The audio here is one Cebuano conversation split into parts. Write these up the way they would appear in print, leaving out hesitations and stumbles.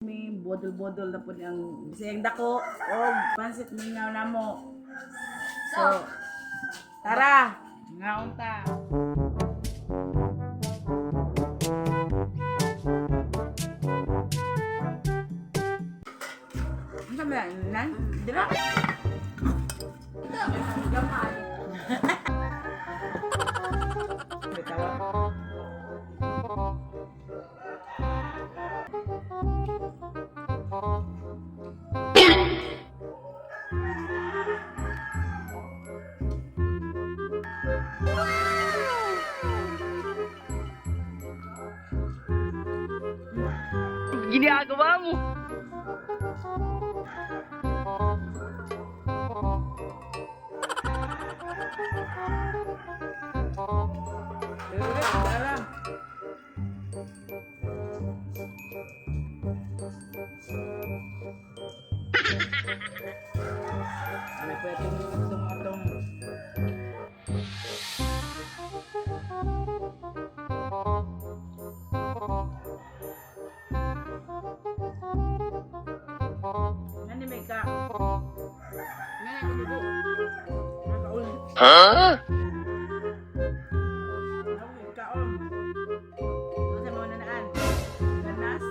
Mi bodol-bodol na po ang bisayang dako o pansit mingaw namo. So, tara, ngaon ta. Ano ba nan? Dira? Gamay. Bitaw. Ginagawa mo. Tara. Ano pa itong itong atong Nani may ka? Nga na dugo. Nakaul. Huh? Nakaul kaon. Ano sa mga nanaan? Ganas?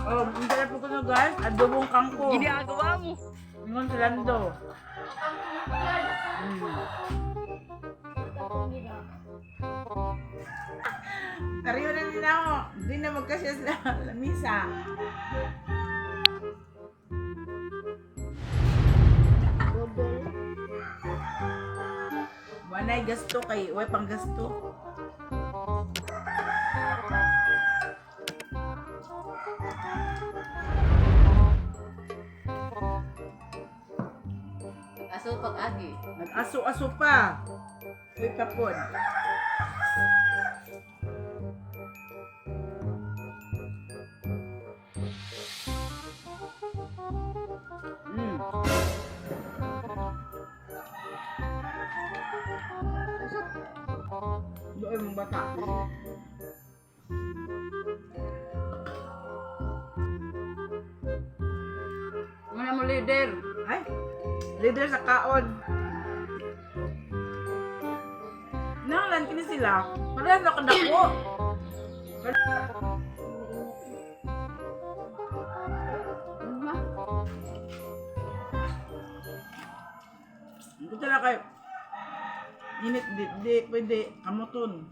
Oh, ang sarap ko na, guys. Adobong kangkong. Ginagawa mo. Ingon sa Lando. Tariyo na din ako. Hindi na magkasya sa lamisa. Wanay gasto kay, way pang gasto. Aso pag agi. Nag-aso-aso pa. Uy, kapon. Doon mong bata. Muna mo leader. Ay, leader sa kaon. Nanglan kini sila. Pareho na kadako. Ito talaga kay init di, di pwede kamuton.